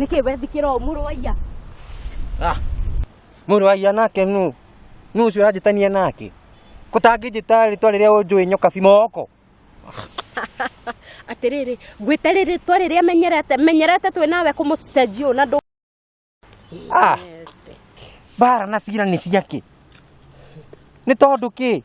Nĩkĩ wethikĩra ũũ mũrũ wa iya? Ah, mũrũ wa iya nake nũ? Nũ ũcio ũranjĩtania nake? Kũtangĩnjĩta rĩtwa rĩrĩa ũnjũĩ nyokabi moko. Atĩrĩrĩ, ngwĩte rĩtwa rĩrĩa menyerete, menyerete twĩ nawe kũmũcenjia ũũ na ndũ Ah, mbara na cira nĩ ciakĩ? Nĩ tondũ kĩ?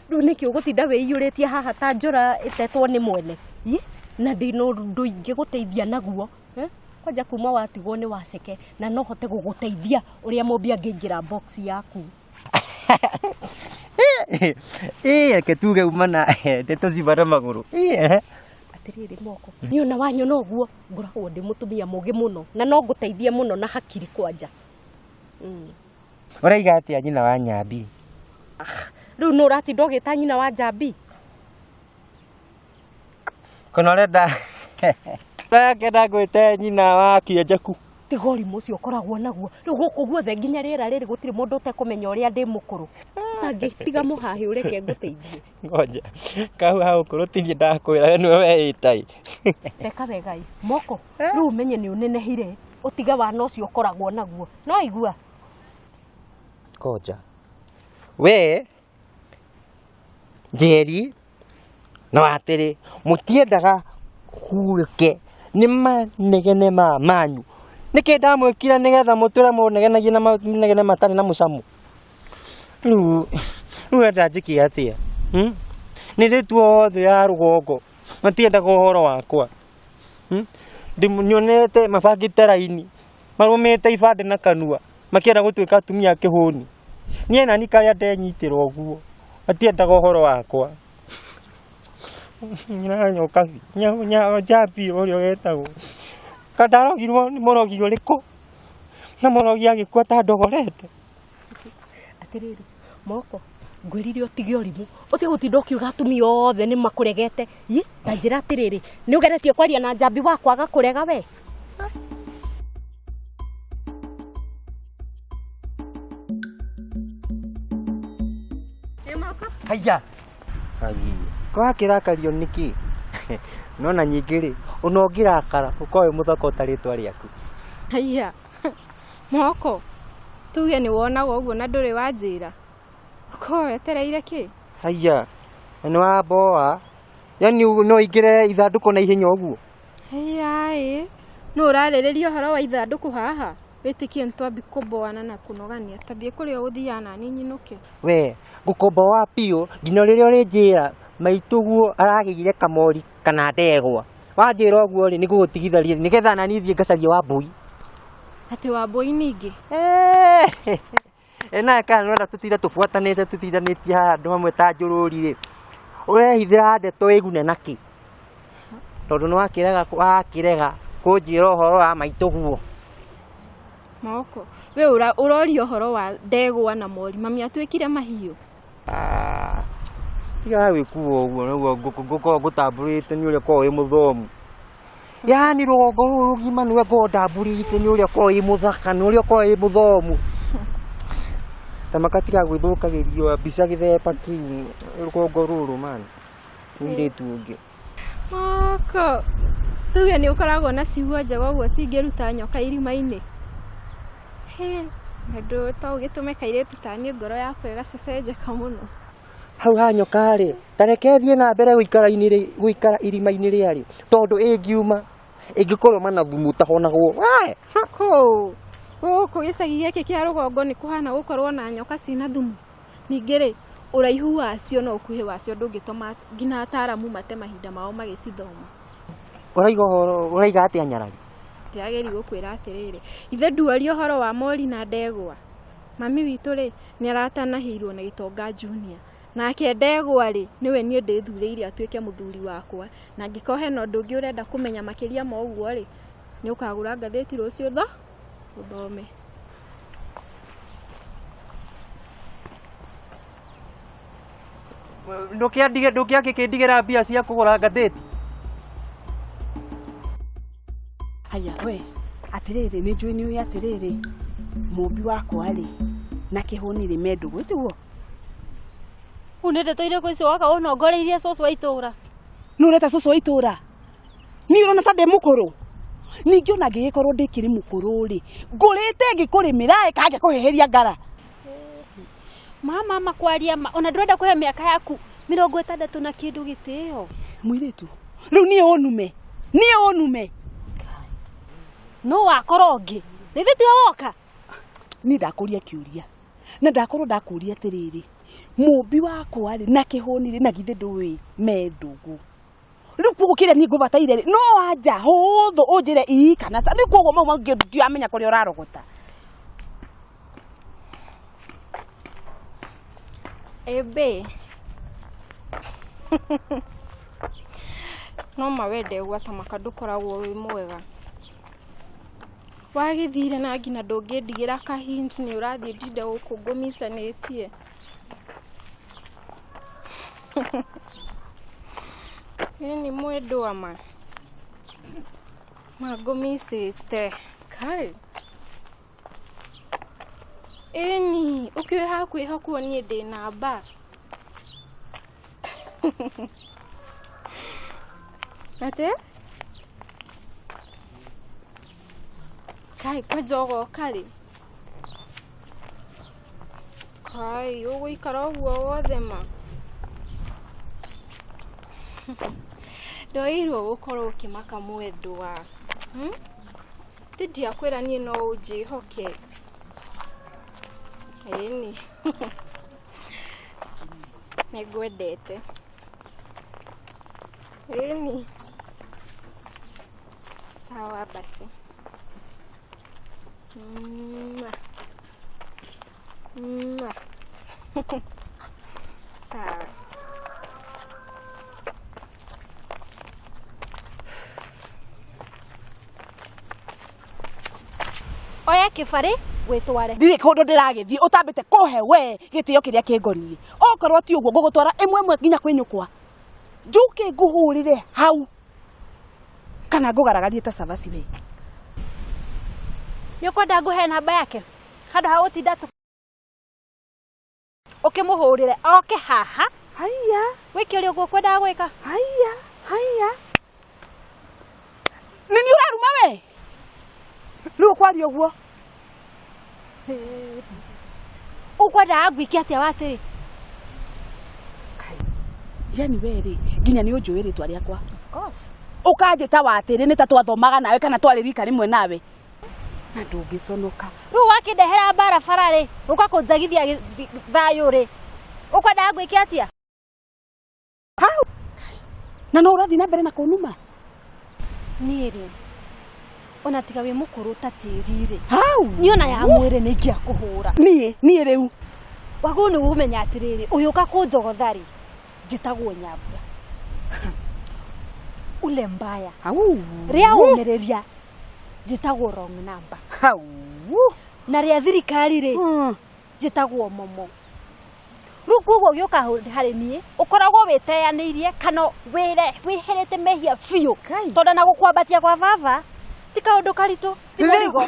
Rĩu nĩkĩ ũgũtinda wĩiyũrĩtie haha ta njũra ĩtetwo nĩ mwene? Ĩ, na ndĩna ũndũ ingĩgũteithia naguo. Eh? Kwanja kuma watigwo nĩ waceke na no hote gũgũteithia ũrĩa mũmbi angĩingĩra box yaku. Ĩ, reke tuge uma na ndeto ciuma na magũrũ. Ĩ, ehe. Atĩrĩrĩ moko, niĩ ona wanyona ũguo ngoragwo ndĩ mũtumia mũgĩ mũno na no ngũteithie mũno na hakiri kwanja. Ũraiga atĩa nyina wa Nyambi? Rĩu nũ ũratinda ũgĩta nyina wa Njambi? Kana ũrenda ũrakĩenda ngwĩte nyina wa Kĩenjeku? Tiga ũrimũ ũcio ũkoragwo naguo. Rĩu gũkũ guothe nginya rĩera rĩrĩ gũtirĩ mũndũ ũtekũmenya ũrĩa ndĩ mũkũrũ. Ũtangĩtiga mũhahĩ ũreke ngũteithie. Ngoja. Kau ha ũkũrũ ti niĩ ndakwĩra we nĩwe weĩta ĩ. Reka wega ĩ. Moko, rĩu ũmenye nĩ ũnenehire. Ũtige wana ũcio ũkoragwo naguo. No igua? Ngoja. We Njeri na watĩrĩ mũtiendaga hurũke nĩ manegene ma manyu. Nĩkĩ ndamwĩkire nĩgetha mũtũre mũnegenagie na manegene matarĩ na mũcamo? Rĩu rĩu wenda njĩke atĩa? Hmm? Nĩ rĩtu othe a rũgongo matiendaga ũhoro wakwa. Hmm? Nyonete mabangĩte raini marũmĩte ibandĩ na kanua makĩenda gũtuĩka atumia a kĩhũni. Niĩ nani karĩa ndenyitĩra ũguo matiendaga ũhoro wakwa. Nyina nyokabi njambi ũrĩa wetagwo. Kandarogirwo nĩ mũrogi ũrĩkũ na mũrogi agĩkua ta ndogorete. Atĩrĩrĩ, moko, ngwĩrire ũtige ũrimũ, ũtige gũtinda ũkiuga atumia othe nĩ makũregete. Ĩ, ta njĩra atĩrĩrĩ, nĩ ũgeretie kwaria na njambi wakwa agakũrega we? Haiya. Haiya. Kwakĩrakario nĩkĩ? No na nyingĩ rĩ, ona ũngĩrakara ũkorwo wĩ mũthaka ta rĩtwa rĩaku. Haiya. Moko, tuge nĩ wonaga ũguo na ndũrĩ wanjĩra. Ũkorwo wetereire kĩ? Haiya, na nĩ wamboa. Yaani no ingĩre ithandũkũ na ihenya ũguo? Haiya ĩ, nũ ũrarĩrĩria ũhoro wa ithandũkũ haha? Wĩtĩkie nĩ twambi kũmboana na kũnogania. Ta thiĩ kũrĩa ũgũthiaga naniĩ nyinũke. We, ngũkũmboa biũ nginya rĩrĩa ũrĩnjĩra maitũguo aragĩire kamori kana ndegwa. Wanjĩra ũguo rĩ, nĩ ngũgũtigithĩria nĩgetha naniĩ thiĩ ngacarie wambũi. Atĩ wambũi ningĩ? Ĩ nawe kana nĩũrenda tũtinde tũbuatanĩte tũtindanĩtie haha handũ hamwe ta njũrũri rĩ, ũrehithĩra ndeto ĩgune nakĩ? Tondũ nĩwakĩrega wakĩrega kũnjĩra ũhoro wa maitũguo. Moko, we ũroria ũhoro wa ndegwa na mori, mami atuĩkire mahiũ. Ah, tiga gwĩkua ũguo nĩguo ngũkorwo ngũtambũrĩte nĩ ũrĩa ũkoragwo wĩ mũthomu. Yaani rũgongo rũrũ rũgima nĩwe ngorwo ndambũrĩte nĩ ũrĩa ũkoragwo wĩ mũthaka nĩ ũrĩa ũkoragwo wĩ mũthomu. Ta makatiga gwĩthũkagĩrio mbica gĩthemba kĩu rũgongo rũrũ man mũirĩtu ũngĩ. Moko, tuge nĩ ũkoragwo na ciugo njega ũguo cingĩruta nyoka irima-inĩ. Hĩ, ũndũ to ũgĩtũme kairĩtu ta niĩ ngoro yakwa ĩgacecenjeka mũno. Hau ha nyoka rĩ, ta reke thiĩ na mbere gũikara irima-inĩ rĩarĩ, tondũ ĩngiuma ĩngĩkũrũma na thumu ũtahonagwo. Wee! Kũũ, gũkũ gĩcagi gĩkĩ kĩa rũgongo nĩ kũhana gũkorwo na nyoka ciĩna thumu? Ningĩ-rĩ, ũraihu wacio na ũkuhĩ wacio ndũngĩtũma nginya ataaramu mate mahinda mao magĩcithoma. Ũraiga ũhoro, ũraiga atĩa nyarari? Ndĩrageria gũkwĩra atĩrĩrĩ, ithe nduoria ũhoro wa mori na ndegwa? Mami witũ-rĩ, nĩ aratanahĩirwo na gĩtonga Junior. Nake ndegwa-rĩ, nĩwe niĩ ndĩthurĩire atuĩke mũthuri wakwa. Na angĩkorwo hena ũndũ ũngĩ ũrenda kũmenya makĩria ma ũguo-rĩ, nĩ ũkagũra ngathĩti rũciũ ũthome. Ndũkĩandige ndũkĩangĩkĩndigĩra mbia cia kũgũra ngathĩti. Haya we, atĩrĩrĩ nĩ njũĩ nĩ ũĩ atĩrĩrĩ mũmbi wakwa rĩ na kĩhũni rĩ me ndũgũ tiguo? Rĩu nĩ ndeto irĩkũ icio woka ũnongoreirie cũcũ wa itũra? Nũ ũreta cũcũ wa itũra? Niĩ ũrona ta ndĩ mũkũrũ? Ningĩ ona ngĩgĩkorwo ndĩkĩrĩ mũkũrũ rĩ, ngũrĩte ngĩkũrĩmĩra ĩ kana ngĩkũhĩhĩria ngara. Mama makwaria ma ona ndũrenda kũhe mĩaka yaku 60 na kĩndũ gĩtĩo. Mũirĩtu, rĩu niĩ ũnume, niĩ ũnume. No wakorwo ũngĩ. Nĩ ithuĩ tiwe woka. Niĩ ndakũria kĩũria na ndakorwo ndakũria atĩrĩrĩ, mũmbi wakwa rĩ na kĩhũni rĩ na githĩ ndũĩ me ndũgũ. Rĩu koguo kĩrĩa niĩ ngũbataire rĩ no anja hũthũ ũnjĩre ii kana ca. Rĩu koguo mau mangĩ ndiramenya kũrĩa ũrarogota. Ĩmbĩ no ma we ndegwa ta maka ndũkoragwo wĩ mwega. Wagĩthire na nginya ndũngĩndigĩra ka hint nĩ ũrathiĩ ndinde gũkũ ngũmicanĩtie. Ĩni mwendwa ma mangũmicĩte kai. Ĩni ũkĩũĩ hakwĩhokwo niĩ ndĩ namba. Atĩ? Kai kwanja ũgoka rĩ? Kai ũgũikara ũguo wothe ma? Ndoirwo gũkorwo ũkĩmaka mwendwa. Hmm? Ti ndiakwĩra niĩ no ũnjĩhoke. Ĩni. Nĩngwendete. Ĩni. Sawa basi. Mwah. Mwah. Sawa. Oya kĩbarĩ wĩtware. Ndirĩ kũndũ ndĩragĩthiĩ ũtambĩte kũhe we gĩtĩo kĩrĩa kĩngoniĩ. Okorwo ti ũguo ngũgũtwara ĩmwe ĩmwe nginya kwĩ nyũkwa. Njũke ngũhũrĩre hau kana ngũgaragarie ta cabaci we. Nĩ ũkwenda ngũhe namba yake handũ ha gũtinda tũ ũkĩmũhũrĩre oke haha. Haiya. Wĩke ũrĩa ũguo ũkwendaga gwĩka. Haiya, haiya. Nĩ niĩ ũraruma we? Rĩu ũkwaria ũguo? Ũkwendaga ngwĩke atĩa watĩrĩ? Yani we rĩ, nginya nĩ ũnjũĩ rĩtwa rĩakwa. Of course. Ũkanjĩta watĩrĩ nĩ ta twathomaga nawe kana twarĩ rika rĩmwe nawe. Na ndũngĩconoka. Rĩu wakĩndehera barabara rĩ, ũka kũnjagithia thayũ rĩ, ũkwendaga ngwĩke atĩa? Hau. Na no ũrathiĩ na mbere na kũnuma? Niĩ rĩ, ona tiga wĩ mũkũrũ ta tĩri rĩ. Hau. Niĩ ona ya mwĩrĩ nĩ ingĩakũhũra. Niĩ, niĩ rĩu. Wagĩrĩirwo nĩ kũmenya atĩrĩrĩ, ũyũ ũka kũnjogotha rĩ, njĩtagwo Nyambura. Ule mbaya. Hau. Rĩa ũmĩrĩria njĩtagwo wrong number. Hau. Na rĩa thirikari rĩ, njĩtagwo Momo. Rĩu koguo ũgĩũka harĩ niĩ, ũkoragwo wĩteanĩirie kana wĩherete mehia biũ. Tondũ na gũkwambatia kwa baba ti kaũndũ karitũ, ti mũrigo.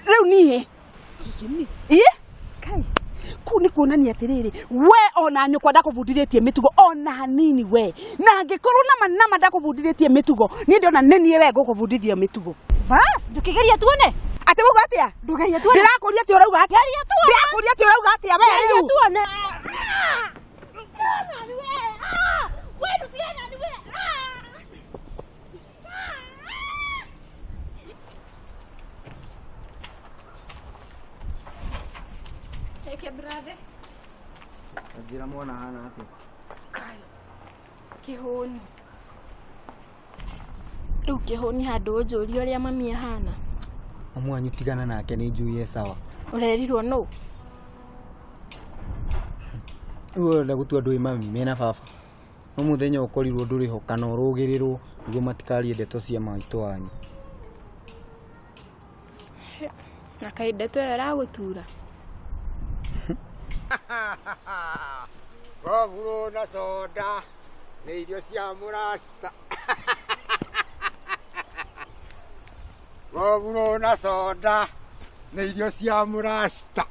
Rĩu niĩ. Ĩ? Kai. Kũu nĩ kuonania atĩrĩrĩ, we ona nyũkwa ndakũbundithĩtie mĩtugo ona hanini we. Na angĩkorwo nama nama ndakũbundithĩtie mĩtugo, niĩ ndĩrona nĩ niĩ we ngũkũbundithia mĩtugo. Bas, ndũkĩgeria tuone. Atĩ wauga atĩa? Ndũgerie tuone. Ndĩrakũria atĩ ũrauga atĩa? Geria tuone. Ndĩrakũria atĩ ũrauga atĩa we Geria rĩu? tuone. Eke brother. Njĩra mwana hana atĩa? Kai. Kĩhũni. Rĩu kĩhũni handũ ũnjũrie ũrĩa mami ahana. Mamu wanyu tigana nake nĩ njũĩ e sawa. Ũrerirwo nũ? Rĩu ũrenda gũtua ndũĩ mami mena baba. No mũthenya ũkorirwo ndũrĩ ho kana ũrũgĩrĩrwo nĩguo matikarie ndeto cia maitũ wanyu. Na kaĩ ndeto ĩyo ĩragũtura? Koburo na soda nĩ irio cia mũrasta. Koburo na soda nĩ irio cia mũrasta.